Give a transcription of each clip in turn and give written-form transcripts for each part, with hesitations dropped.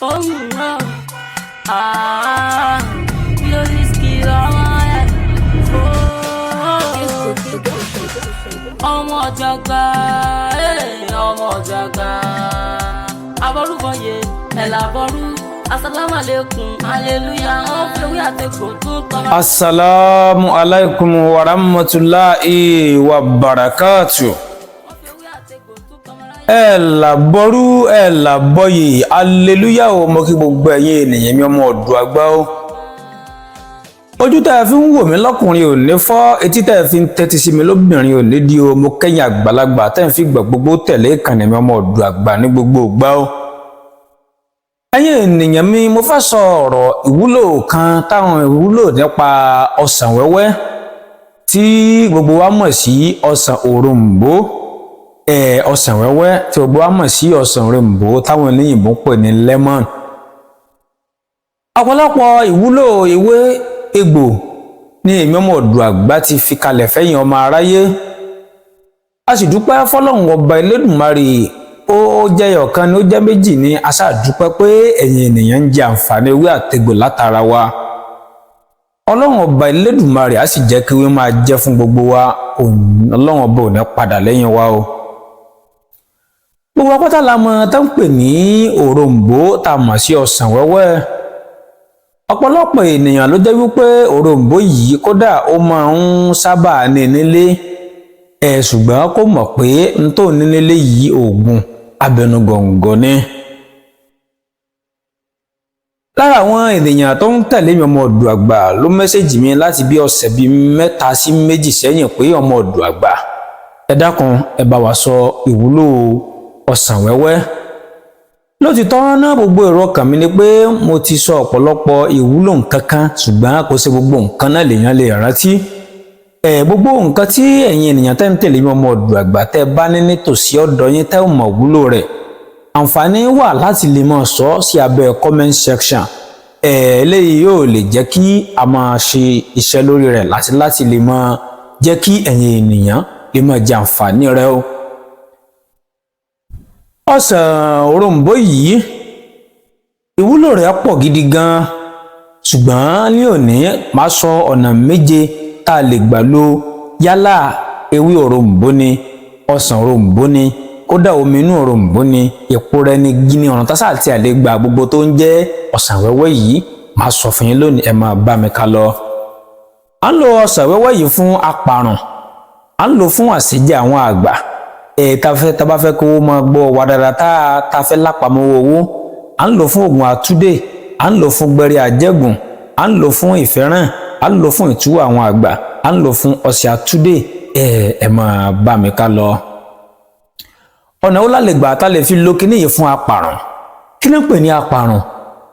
Ohun náà, ah, music lọ́wọ́ ẹ̀. Ọmọ jàgbá, ọmọ jàgbá. Abọ́rúbọyè, ẹ̀làbọ̀rú, asalaamualeykum, aleluya, wọ́n fi ewé àtẹ̀kọ́ tún tọ́. Assalamu alaikum wa rahmatulahi wa barakatu. Ẹ làbọrú, ẹ làbọyè, aleluya o. Mo kí gbogbo ẹ̀yin ènìyàn mi, ọmọ ọ̀dọ̀ àgbà o. Ojú tá ẹ fi ń wò mí lọ́kùnrin ò ní fọ́, etí tá ẹ fi ń tẹ́tí sí mi lóbìnrin ò ní di o. Mo kẹ́yìn àgbàlagbà tẹ́ ń fi gbà gbogbo tẹ̀lé ìkànnì mi, ọmọ ọ̀dọ̀ àgbà, ní gbogbo ìgbà o. Ẹ̀yin ènìyàn mi, mo fẹ́ sọ ọ̀rọ̀ ìwúlò kan táwọn ìwúlò nípa ọsàn wẹ́wẹ́ tí gbogbo wa mọ̀ sí ọsàn òrombó. Ọsàn wẹ́wẹ́ tí gbogbo wa mọ̀ sí ọsàn òrombó, táwọn oníyìnbó ń pè ní lemon. Ọ̀pọ̀lọpọ̀ ìwúlò ewé egbò ní èmi ọmọ ọ̀dọ̀ àgbà ti fi kalẹ̀ fẹ́yìn ọmọ aráyé. A sì dúpẹ́ fọlọ́run ọba Elédùmarè. Ó jẹ́ ọ̀kan ni, ó jẹ́ méjì ni, a ṣáà dúpẹ́ pé ẹ̀yin ènìyàn ń jẹ àǹfààní ewé àtegbò látara wa. Ọlọ́run ọba Elédùmarè á sì jẹ́ kí ewé máa jẹ́ fún gbogbo wa. Ọlọ́run ọba ò ní padà lẹ́yìn wa o. Gbogbo apáta la mọ̀ tá ń pè ní òrombó, tá a mọ̀ sí ọsàn wẹ́wẹ́. Ọ̀pọ̀lọpọ̀ ènìyàn ló jẹ́ wípé òrombó yìí, kódà ó máa ń sábà ní nílé ẹ̀, ṣùgbọ́n kò mọ̀ pé n tó ní nílé yìí, oògùn abẹnugọ̀ngọ̀ ni. Lára àwọn ènìyàn tó ń tẹ̀lé mi, ọmọ ọ̀dọ̀ àgbà, ló message mi láti bí ọ̀sẹ̀ bíi 3 sí 2 sẹ́yìn pé, "Ọmọ ọ̀dọ̀ àgbà, ẹ dákun, ẹ bá wa sọ ìwúlò ọsàn wẹ́wẹ́." Lótìtọ́ náà, gbogbo èrò ọkàn mi ni pé mo ti sọ ọ̀pọ̀lọpọ̀ ìwúlò nǹkan kan, ṣùgbọ́n kò sí gbogbo nǹkan náà lèèyàn lè rántí. Gbogbo nǹkan tí ẹ̀yin ènìyàn tẹ́ ń tẹ̀lé mi, ọmọ ọ̀dọ̀ àgbà, tẹ́ bá ní nítòsí ọ̀dọ̀ yín, tẹ́ ò mọ̀ wúlò rẹ̀, àǹfààní wà láti lè máa sọ sí abẹ́ comment section. Eléyìí yóò lè jẹ́ kí a máa ṣe iṣẹ́ lórí rẹ̀ láti lè máa jẹ́ kí ẹ̀yin ènìyàn lè máa jẹ àǹfààní rẹ̀ o. Ọsàn òrombó yìí, ìwúlò rẹ̀ pọ̀ gidi gan-an, ṣùgbọ́n ní òní, máa sọ ọ̀nà 7 tá a lè gbà lo yálà ewé òrombó ni, ọsàn òrombó ni, kódà omi inú òrombó ni, èpo rẹ̀ ní gíní, ọ̀nà tásà tí a lè gbà gbogbo tó ń jẹ́ ọsàn wẹ́wẹ́ yìí, máa sọ fún yín lónìí. Ẹ máa bá mi ká lọ. À ń lo ọsàn wẹ́wẹ́ yìí fún apàrùn, à ń lò fún àṣejẹ àwọn àgbà. Tá fẹ́ tá bá fẹ́ kó máa gbọ́ wà dáadáa, tá fẹ́ lápamọ́wọ́ owó, à ń lò fún oògùn àtúndè, à ń lò fún gbẹ̀rẹ̀ àjẹgùn, à ń lò fún ìfẹ́ràn, à ń lò fún ìtúwò àwọn àgbà, à ń lò fún ọṣẹ àtúndè. Ẹ máa bá mi ká lọ. Ọ̀nà wo la lè gbà tá lè fi lo kíní yìí fún apàrùn? Kí ni ń pè ní apàrùn?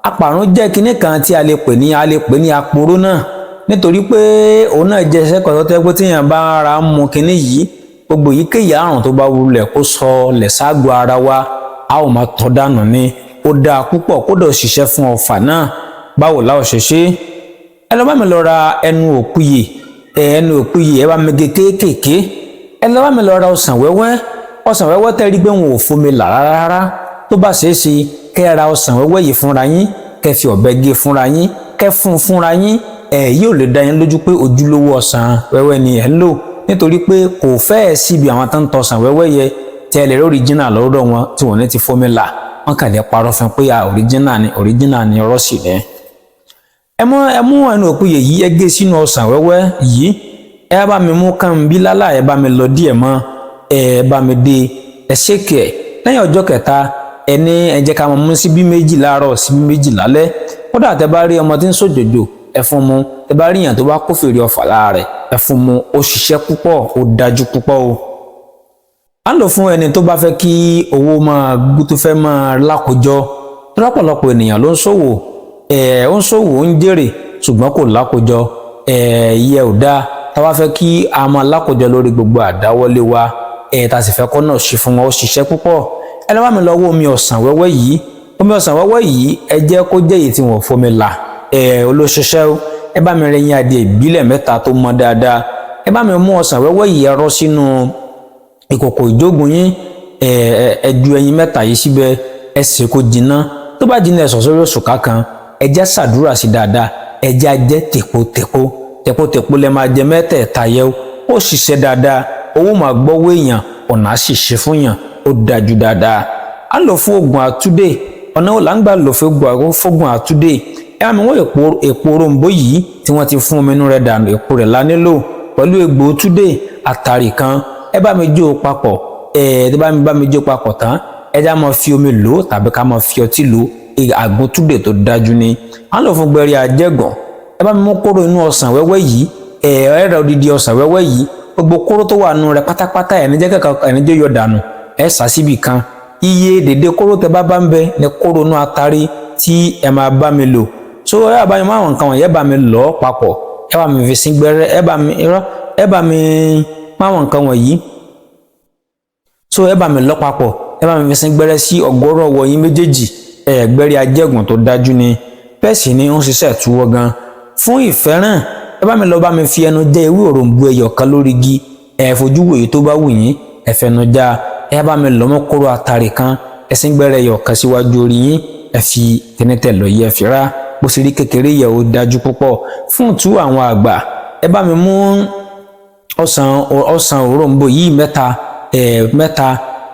Apàrùn jẹ́ kíní kan tí a lè pè ní aporó náà, nítorí pé òun náà jẹ́ iṣẹ́ kan tó tẹ́ pé tíyàn bá ara ń mu kíní yìí, gbogbo èyíkéyìí àrùn tó bá wulẹ̀ kó sọ lẹ̀ ságọ́ ara wa, a ó máa tọ́ dànù ni. Ó dáa púpọ̀, kódà ó ṣiṣẹ́ fún ọfà náà. Báwo la ó ṣe ṣe? Ẹ lọ bá mi lọ ra ẹnu òpìyè. Ẹnu òpìyè, ẹ bá mi gé kéékèèké. Ẹ lọ bá mi lọ ra ọsàn wẹ́wẹ́. Ọsàn wẹ́wẹ́ tẹ́ rí pé wọn ò fomi là rárá rárá. Tó bá ṣeé ṣe, kẹ́ ẹ ra ọsàn wẹ́wẹ́ yìí fúnra yín, kẹ́ fi ọ̀bẹ gé fúnra yín, kẹ́ fún fúnra yín, ẹ yóò lè dá yín lójú pé ojúlówó ọsàn wẹ́wẹ́ ni ẹ̀ ń lò, nítorí pé kò fẹ́ẹ̀ síbi àwọn tó ń tọsàn wẹ́wẹ́ yẹ tí ẹ lè rí original lọ́dọ̀ wọn tí wọ́n ní ti fomi là. Wọ́n kàn lè parọ́ fún pé original ni, original ni, ọ̀rọ̀ sì ní. Ẹ mú ẹnu òpìyè yìí, ẹ gé sínú ọsàn wẹ́wẹ́ yìí. Ẹ bá mi mú kànbí lálá, ẹ bá mi lọ díẹ̀ mọ́, ẹ bá mi dé, ẹ ṣèkì ẹ. Lẹ́yìn ọjọ́ kẹta, ẹ ní ẹ jẹ́ ká máa mú síbí 2 láàárọ̀, síbí 2 lálẹ́. Kódà tẹ bá rí ọmọ tí ń sòjòjò, ẹ fún mu. Tẹ bá rí èèyàn tó bá kófìrí ọfà lára rẹ̀, ẹ fún mu. Ó ṣiṣẹ́ púpọ̀, ó dájú púpọ̀ o. À ń lò fún ẹni tó bá fẹ́ kí owó máa gbó, tó fẹ́ máa lákòjọ. Lọ́pọ̀lọpọ̀ ènìyàn ló ń ṣòwò, ó ń ṣòwò, ó ń jèrè, ṣùgbọ́n kò lákòjọ. Ìyẹn ò dáa. Tá bá fẹ́ kí a máa lákòjọ lórí gbogbo àdáwọ́lé wa, tá a sì fẹ́ kọ́ náà ṣe fún wọn, ó ṣiṣẹ́ púpọ̀. Ẹ lọ bá mi lọ wọ omi ọsàn wẹ́wẹ́ yìí. Omi ọsàn wẹ́wẹ́ yìí, ẹ jẹ́ kó jẹ́ èyí tí wọ́n fomi là. Olóṣiṣẹ́ o. Ẹ bá mi rẹ yín adìẹ ìbílẹ̀ 3 tó mọ́ dáadáa. Ẹ bá mi mú ọsàn wẹ́wẹ́ yìí, ẹ rọ́ sínú ìkòkò ìjógun yín. Ẹ ju ẹyin 3 yìí síbẹ̀, ẹ sè kó jiná. Tó bá jiná, ẹ̀sọ̀ sórí òṣùká kan, ẹjẹ́ ṣàdúrà sí dáadáa, ẹjẹ́ ajẹ́ tèpotèpo. Tèpotèpo lẹ máa jẹ mẹ́tẹ̀ẹ̀ta yẹ. Ó ṣiṣẹ́ dáadáa, owó máa gbọ́wọ́ èèyàn, ọ̀nà á sì ṣe fún yàn, ó dájú dáadáa. Á lò fún oògùn àtúndè. Ọ̀nà wo là ń gbà lò fún oògùn àtúndè? Ẹ àmì wọn èpo òrombó yìí tí wọ́n ti fún omi inú rẹ̀ dànù, èpo rẹ̀ la nílò, pẹ̀lú egbò túdè àtàrí kan. Ẹ bá mi jó papọ̀. Ẹ bá mi jó papọ̀ tán, ẹ já máa fi omi lò tàbí ká máa fi ọtí lò. Àgbo túdè tó dájú ni. À ń lò fún gbẹ̀rẹ̀ àjẹgàn. Ẹ bá mi mú kóró inú ọsàn wẹ́wẹ́ yìí. Ẹ ẹ rẹ odidi ọsàn wẹ́wẹ́ yìí, gbogbo kóró tó wà nù rẹ̀ pátápátá, ẹ̀ ní jẹ́ kẹ́kẹ́, ẹ̀ ní jẹ́ yọ dànù. Ẹ sà síbì kan. Iye dèdè kóró tẹ bá bá ń bẹ ní kóró inú atari tí ẹ máa bá mi lò. So ẹ bá mi mú àwọn nǹkan wọ̀nyí, ẹ bá mi lọ̀ papọ̀, ẹ bá mi fi sí gbẹ́rẹ́, ẹ bá mi irọ́, ẹ bá mi mú àwọn nǹkan wọ̀nyí. So ẹ bá mi lọ̀ papọ̀, ẹ bá mi fi sí gbẹ́rẹ́ sí ọ̀gọ́rọ̀ ọwọ́ yín méjèèjì. Ẹ gbẹ́rẹ́ ajẹ́gùn tó dájú ni, bẹ́ẹ̀ sì ni ó ń ṣiṣẹ́ ìtúwọ́ gan. Fún ìfẹ́ràn, ẹ bá mi lọ bá mi fi ẹnu jẹ ewé òròǹbó ẹyọ kan lórí igi. Ẹ fojú wòye tó bá wù yín, ẹ fẹnu já. Ẹ bá mi lọ mọ́ kóró àtàrí kan, ẹ sín gbẹ́rẹ́ ẹyọ kan síwájú orí yín, ẹ fi tẹnitẹ lọ yẹ fi rá bó ṣe rí kékeré yẹ, ó dájú púpọ̀. Fún ìtú àwọn àgbà, ẹ bá mi mú ọsàn òròǹbó yìí mẹ́ta, ẹ mẹ́ta,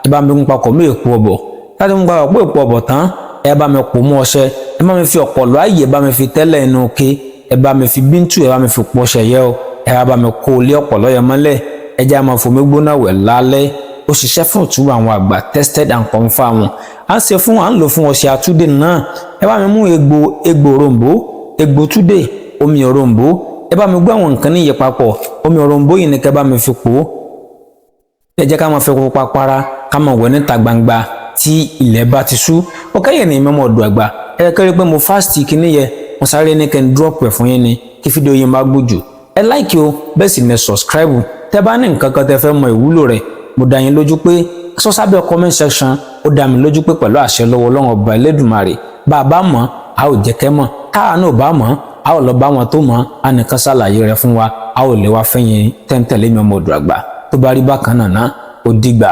ẹ bá mi mú papọ̀ mọ́ èpo ọ̀bọ̀. Láti mú papọ̀ mọ́ èpo ọ̀bọ̀ tán, ẹ bá mi pò mọ́ ọṣẹ. Ẹ bá mi fi ọ̀pọ̀lọ́ ààyè, ẹ bá mi fi tẹ́lẹ̀ inú ke, ẹ bá mi fi bíntù, ẹ bá mi fi pọṣẹ yẹ o. Ẹ bá mi kó lé ọ̀pọ̀lọ́ yẹn mọ́lẹ̀. Ẹ jẹ́ máa fomi gbóná wẹ̀ lálẹ́. Ó ṣiṣẹ́ fún ìtúwọ̀ àwọn àgbà, tested and confirmed. À ń ṣe fún, à ń lò fún ọṣẹ àtúndè náà. Ẹ bá mi mú egbò òrombó, egbò túdè, omi òrombó. Ẹ bá mi gbé àwọn nǹkan níyẹ papọ̀. Omi òrombó yìí ni kẹ́ bá mi fi pò ó. Ẹ jẹ́ ká máa fi pupa para, ká máa wẹ̀ níta gbangba tí ilẹ̀ bá ti ṣú. Ó kẹ́yìn ní mẹ́mọ́ ọ̀dọ̀ àgbà. Ẹ kẹ́rì pé mo fast kíní yẹ, mo sáré ní kẹ́ ń drop ẹ̀ fún yín ni kí fídíò yín má gbójú. Ẹ like o, bẹ́ẹ̀ sì ní subscribe. Tẹ́ bá ní nǹkan kan tẹ́ fẹ́ mọ ìwúlò rẹ̀, mo dá yín lójú pé sọ sábẹ́ comment section. Ó dá mi lójú pé pẹ̀lú àṣẹ lọ́wọ́ Ọlọ́run Ọba Ẹlẹ́dùmarè, bá a bá mọ̀, a ò jẹ́ kẹ́ mọ̀. Káà náà bá mọ̀, a ò lọ bá wọn tó mọ̀, a nìkan ṣàlàyé rẹ̀ fún wa. A ò lè wá fẹ́yìn tẹ́ńtẹ̀lé mi, ọmọ ọ̀dọ̀ àgbà. Tó bá rí bákan náà, ó dìgbà.